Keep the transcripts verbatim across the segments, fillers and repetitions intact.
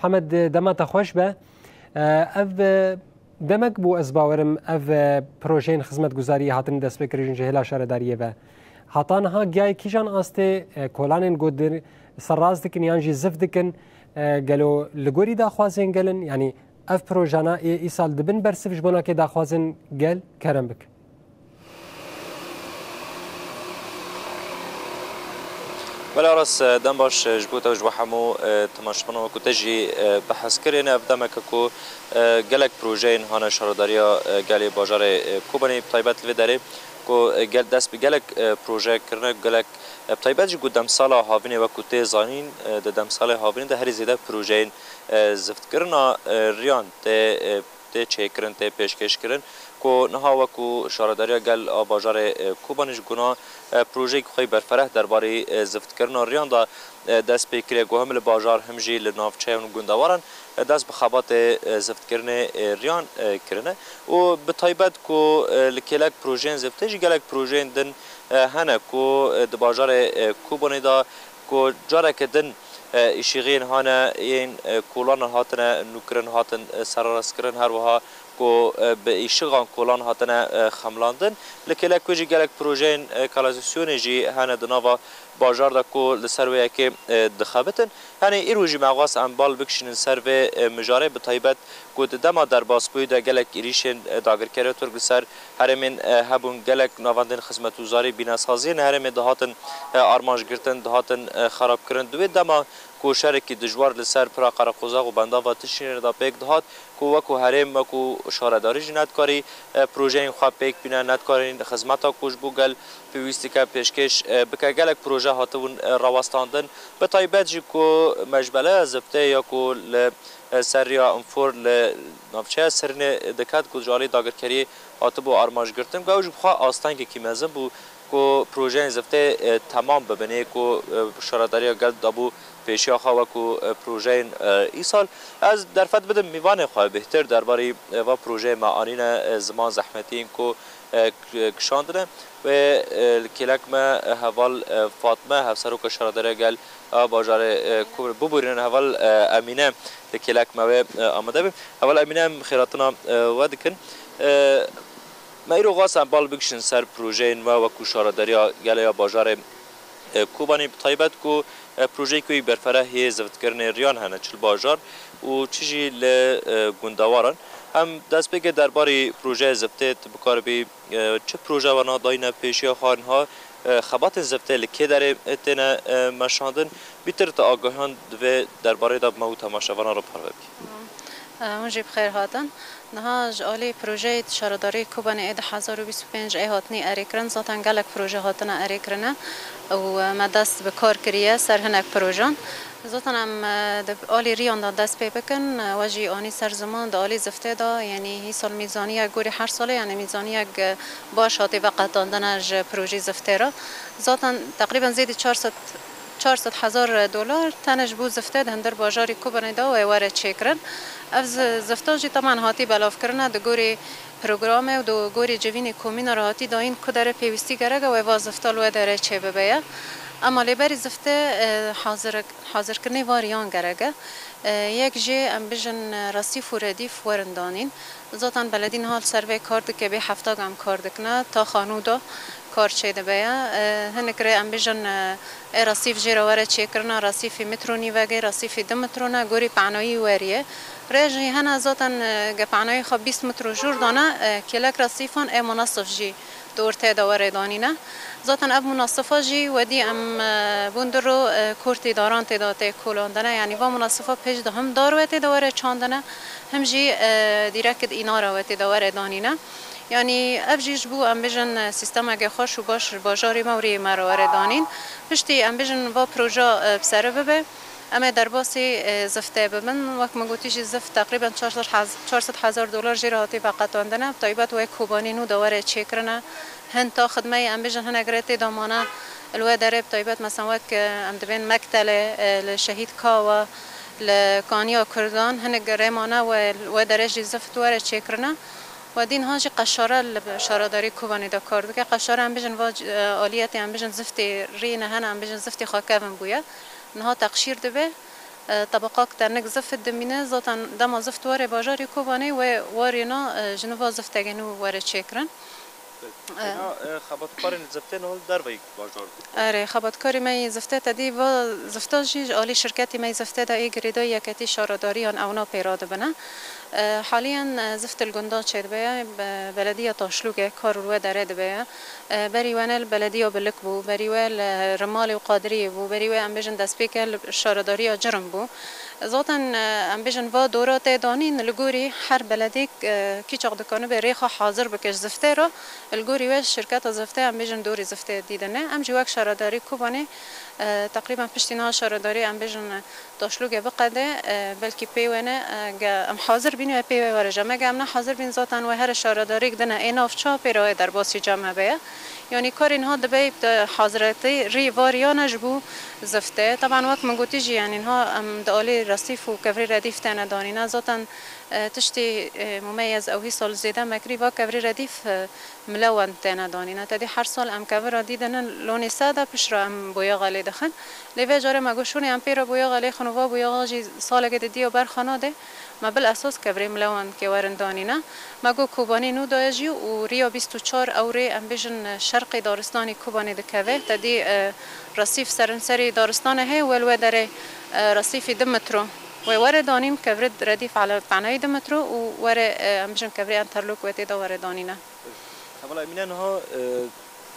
Hemed, dema te xweş be. E, ev, e, demek bû, ez bawerim, ev, e, projeyên xizmetguzariyê hatin destpêkirin ji hêla şaredariyê ve. Hata niha giyayê kîjan astê, e, kolanên ku dir serrast dikin yan jî zift dikin, e, gelo li gorî daxwazên gel in? Yanî ev projana ê îsal dibin bersiv ji bo nakê daxwazên gel? Kerem bik. Belê Aras, e, dem baş, e, ji bo te û ji bo hemû, e, temaşevanan, wekû te jî, e, behs kir, ev demeke ku, e, gelek projeyên hane şaredariya, e, gelê bajarê, e, Kobanê, bi taybet li vê derê ku, e, gel-, dest bi gelek, e, proje kirine, gelek, e, bi taybet jî ku demsala havînê, wekû tê zanîn, e, di demsalê havînê de herî zêde projeyên, e, ziftkirina, e, riyan tê, e, tê çêkirin, tê pêşkêşkirin, ku niha wekû şaredariya gel a bajarê, e, Kobanê ji guna, e, projeyekî xwe yî berfereh derbarê, e, ziftkirina riyan de, e, dest pê kiriye, ku him li bajar him jî li navçeyan û gundewaran, e, dest bi xebatê, e, ziftkirinê, e, riyan, e, kirine. Û bi taybet ku, e, li kêlek projeyên ziftê jî gelek projeyên din, e, hene ku, e, di bajarê, e, Kobanê de ku careke din, e, îşîxiyên hane yên, e, kolanan hatine nûkirin, hatin, e, sererastkirin, her wiha ku, e, bi îşigan kolan hatine, e, xemlandin. Li kêlek wê jî gelek projeyên, e, kanalîzasyonê jî hene di nava bajar de ku li ser wê yekê, e, dixebitin. Yanî îro jî me xwest em bal bikişînin ser vê, e, mijarê, bi taybet ku di dema derbasbûyî de gelek êrîşên, e, dagirkeriya Tirk li ser herêmên, e, hebûn, gelek navendên xizmetguzarî, bînesaziyên herêmê dihatin, e, armanc girtin, dihatin, e, xerabkirin. Di wê dema ku şerekî dijwar li ser pira Qereqozax û Bendava Tişrînê de pêk dihat, ku wekû herêm, wekû şaredarî jî nedikarî, e, projeyên xwe pêk bîne, nedikarî xizmeta ku ji bo gel pêwîst dike pêşkêş, e, bike. Gelek proje hatibûn, e, rawestandin. Bi taybet jî ku mecbeleya ziftê ya ku li, e, ser riya Înfor li navçeya Sirnê diket, ku ji alî dagirkeriyê hatibû armanc girtin, ku ew jî bi xwe astengekî mezin bû ku projeyên ziftê, e, temam bibin, ê ku, e, şaredariya gel dabû pêşiya xwe wekû, e, projeyên, e, îsal. Ez derfet bidim mîvanê xwe bêhtir derbarî, e, va projeyê me anîne, e, ziman zehmetiyên ku, e, k-, kişandine. Wê, e, li kêlek me, e, heval, e, Fatme, hevseroka şaredariya gel a bajarê, e, Kobanê, bibûrînin heval, e, Emîne, li kêlek me wê, e, amade be. Heval Emîne, em xêratina, e, we dikin. E, Me îro xwest em bal bikişin ser projeyên we wekû şaredariya gelê ya bajarê, e, Kobanê, bi taybet ku, e, projeyê ku yî berfereh yê ziftkirinê riyan hene, çi li bajar û çi jî li, e, gundewaran. Em destpêkê derbarî projeyê ziftê tu bikaribî, e, çi proje wana dayîne pêşiya xwe niha, e, xebatên ziftê li kê derê, e, têne, e, meşandin? Bîtir tu agahiyan di vê derbarê de bi me û temaşevanan re parve bikî. Hûn jî bi xêr hatin. Niha ji alî projeyê şaredarî Kobanê ê du hezar û bîst û pênc ê hatinî erêkirin, zaten gelek proje hatine erêkirine û me dest bi kar kiriye ser hinek projan. Zaten em, e, di alî riyan de dest pê bikin, e, we jî anî ser ziman di alî ziftê de, yanî hîsal mîzaniyek gorî her salê, yanî mîzaniyek, e, baş hatî veqetandine ji projî ziftê re. Zaten teqrîben zêdî çar sed çar sed hezar dolar tenê ji bo ziftê di hundir bajarî Kobanê de wê were çêkirin. Ev zi-, zifta jî teman hatî belavkirine di gorî programê û di gorî civînê komîna re hatî dayîn ku derê pêwîstî gerek e wê va zifta li wê derê çêbibe ye. Ema lê berî ziftê, e, hazir-, hazirkirinê va riyan gerek e. E, yek jê em bijin, e, resîf û redîf werin danîn. Zaten beledî niha li ser vê kar dike, bê hefta em kar dikine, taxa nû de kar çêdibe ye. E, hinek rê em bijin, e, ê resîf jê re were çêkirina, resîfî mitro nîvegê, resîfî du mitro ne, gorî penayî weriyê. Rê jî hene zaten, e, ge penayî xwe bîst mitro jûr dane, e, kêlek resîfan ê munasif jî di ortê de were danîne. Zaten ev munasifa jî wedî em, e, bûn du ro, e, kortî daran tê de tê kolandine. Yanî va munasifa pêş de him dar wê tê de were çandine, him jî, e, dîrek di îna re wê tê de were danîne. Yanî ev jî ji bo em bijin, e, sîstemeke xweş û baş ji bajarê me û rêyê me re were danîn. Piştî em bijin va proja, e, bi sere bibe. Em ê derbasî, e, ziftê bibin. Wek min gotî jî zift teqrîben çar sed hez-, çar sed hezar dolar jê re hatî veqetandine. Bi taybet wê Kobanî nû de were çêkirine. Hin ta xidmeyê em bijin hinek rê tê de mane. Li wê derê bi taybet mesela wek, e, em dibên Mektelê, e, li Şehîd Kawa, li Kaniya Kurdan, hinek rê mane wê, wê derê jî zift were çêkirine. Wedî niha jî Qeşare li şaredarî Kobanî de kar dike. Qeşare em bijin va, e, aliyetê em bijin ziftê rî ne hene, em bijin ziftê xwe kevin bûye. Niha teqşîr dibe. e, tebaqak tenik zift dimîne. Zaten dema zift were bajarê Kobanê wê warê na, e, ji nû va ziftegê nû were çêkirin. E, Êna, e, xebatkarên ziftê niha li derveyî bajar dibin. Erê, xebatkarê me yê ziftê te dî va zifta jî ji alî şirketê me yê ziftê de ê girêdayî yeketî şaredariyan ewna pê radibine. E, haliyen, e, zift li gunda çêdibe ye, be-, belediya Taşlûgê kar û wê derê dibe ye. E, berî we ne li belediya Bilik bû, berî we li Rimalê û Qadiriyê bû, berî we em bêjin destpêke li şaredariya Cirim bû. Zaten, e, em bêjin va dora tê danîn li gorî her belediyek, e, kîçok dikanibe rêxa hazir bike ji ziftê re. Li gorî we şirketa ziftê em bêjin dorî ziftê dîdine. Em jî wek şaredarî Kobanê, e, teqrîben piştî niha şaredarî em bêjin Taşlûgê biqede, e, belkî pê we ne, e, ge em hazir bîn we pê we were je. Me ge em ne hazir bîn zaten we here şaredarîk dine ê navça pê re wê derbasî cem hebe ye. Yanî karê niha dibe bi hazretî rî variyane ji bo zifte. Teban wek min gotî jî, yanî niha em di alî resîf û kevrê redîf têne danîne. Zaten, e, tiştê, e, mumeyez ew hî sal zêde me kirî va kevrê redîf, e, milewend têne danîne. Tedî her sal em kevira dî dinin lonê se de pişt re em boyaxa lê dixin. Lê vê carê me got şûnê em pê re boyaxa lê xin û va boyaxa jî saleke di diya berxa nade. Me bil esas kevirê milewandkê werin danîne. Me got Kobanî nû daye jî û riya bîst û çar ewrê em bêjin şerqê daristanê Kobanê dikeve. Te dî, e, resîf serin serê daristanê heye, wel we derê, e, resîfî du metro. Wê were danîn kevirê redîf ala tanayî du metro û were, e, em bêjin kevirê enterlok wê tê de were danîne. Hevala Emîne niha, e,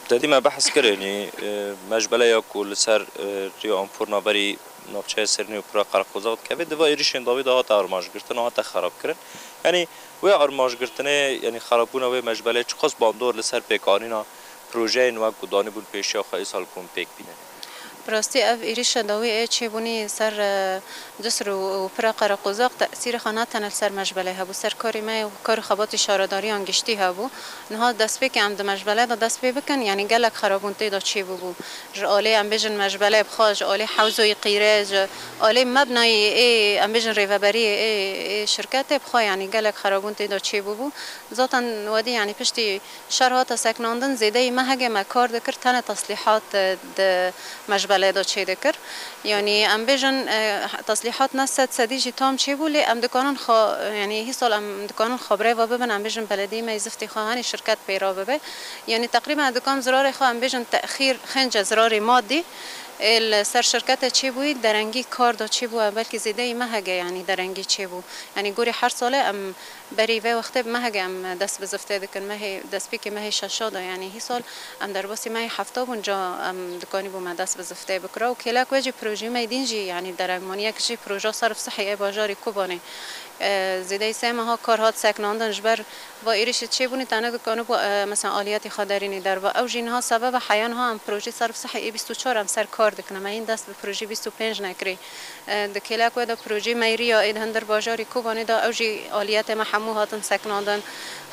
Te dî me behs kirinî, e, mecbeleya ku li ser, e, riya Anforna berî navçeya Serînê û Pira Qereqozaq dikeve, di va êrîşên dawî de hate armancgirtin û hate xerabkirin. Yanî wê armancgirtinê, yanî xerabûna wê mecbeleyê çiqas bandor li ser pêkanîna projeyên wek ku danîbûn pêşiya xwe îsal ku hûn pêk bînin? Bi rastî ev êrîşa dawî ê çêbûnî ser, e, Cisr û, û Pira Qereqozaq tesîrê xwe ne tenê li ser mecbelê hebû, ser karê me û kar û xebatê şaredariyan giştî hebû. Niha destpêkê em di mecbele de dest pê bikin, yanî gelek xerabûn tê de çêbûbû. Ji alê em bêjin mecbelê bi xwe, ji alê hewzoyê qîre, ji alê mebnayê ê, em bêjin rêveberiyê ê, ê şirketê bi xwe, yanî gelek xerabûn tê de çêbûbû. Zaten wedî, yanî piştî şer hate seknandin, zêdeyî mehekê me kar dikir, tenê teslîhat, e, di mecbelê de çêdikir. Yanî em bêjin, e, teslîhat ne sed sedî jî tam çêbû, lê em dikanin xwe, yanî hîsal em dikanin xwe birêve bibin, em bêjin belediyê me yê ziftê xwe henî şirket pê re bibe. Yanî teqrîben ez dikanim zirarê xwe em bêjin texîr xênce zirarê madî, ê li ser şirketê çêbûyî derengî kar de çêbû, belkî zêdeyî mehekê, yanî derengî çêbû. Yanî gorî her salê em Berî vê wextê bi mehekê em dest bi ziftê dikin. Mehê, destpêkê mehê şeşa de, yanî hîsal em derbasî mehê hefta bûn, ca em dikanîbû me dest bi ziftê bikira û kêlek we jî projeyê me yê dîn jî, yanî dereng man. Yek jî proja serf sihî ê bajarê Kobanê. E, zêdeyî sê meha kar hat seknandin ji ber va êrîşê çêbûnê tene dikanibû, e, mesela aliyetê xwe derînî derve. Ew jî niha sebebe heya niha em projeyê serf sihî ê bîst û çar em ser kar dikin. Me hîn dest bi projeyê bîst û pênc nekirî. E, di kêlek we de projeyê meyriya ê di hundir bajarê Kobanê de ew jî aliyetê me hemû hatin seknandin.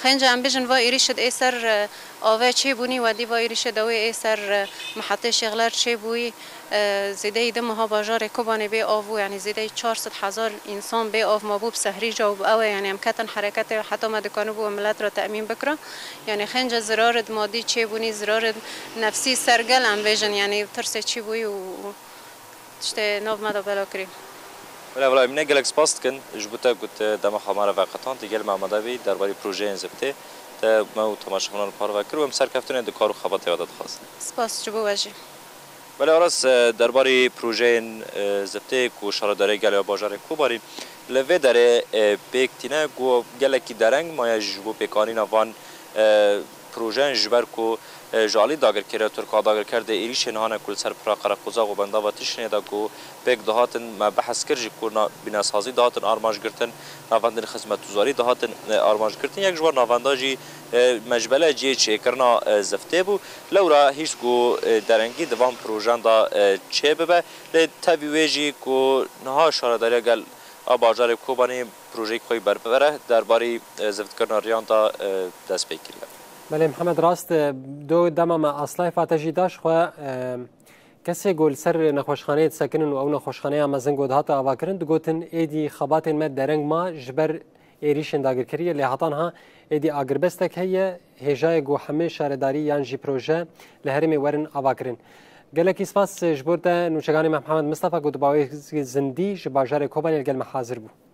Xênce em bijin va êrîşid ê ser, e, avê çêbûnî, wedî va êrîşê dawê ê ser, e, mihetê Şêxler çêbûyî, e, zêdeyî di meha bajarê Kobanê bê av bû, yanî zêdeyî çar sed hezar însan bê av mabû bi sehrî ca û bi ew e, yanî em ketin hereketê heta me dikanibû milet re temîn bikira. Yanî xênce zirarid madî çêbûnî, zirarid nefsî sergel em bêjin, yanî tirsê çêbûyî û, û Tiştê nav me de bela kirî. Bila, bila, em ne gelek spas dikin ji bo te ku te dema xwe me re veqetand, tu gel me amade bî derbarê projeyên ziftê te me û temaşevanan parve kir û em serkeftinên di kar û xebatê we de dixwazin. Spas ji bo we jî. Belê Aras, e, derbarê projeyên, e, ziftê ku şaredarê gel ya bajarê Kobanê li vê derê, e, pêk tîne ku gelekî dereng maye ji bo pêkanîna van, e, projeyan ji ber ku, e, ji alî dagirkeriya Tirk a dagirker dê êrîşên hane ku li ser Pira Qereqozaq û Bendava Tişrînê de ku pêk dihatin, me behs kir jî ku na-, bînesazî dihatin armanc girtin, navendên xizmetguzarî dihatin, e, armanc girtin. Yek ji wan navenda jî, e, mecbele cihê çêkirina, e, ziftê bû. Lewra hîst ku, e, derengî di van projeyan de, e, çêbibe. Lê tevî wê jî ku niha şaredariya gel a bajarê Kobanê projeyê xwe yî berfireh derbarê, e, ziftkirina riyan de, e, dest pê kiriye. Belê Mihemed, rast e, do dema me Aslayfa te jî da ji xwe, e, kesê ku li ser nexweşxaneyê disekinin û ew nexweşxaneya mezin ku dihate avakirin, digotin êdî xebatên me dereng ma ji ber êrîşên dagirkeriyê, lê heta niha êdî agirbestek heye, hêjayê ku hemê şaredarî yan jî proje li herêmê werin avakirin. Gelekî spas ji bo te nûçeganê me Mihemed Mistefa ku di bawê zindî ji bajarê Kobanê li gel me hazir bû.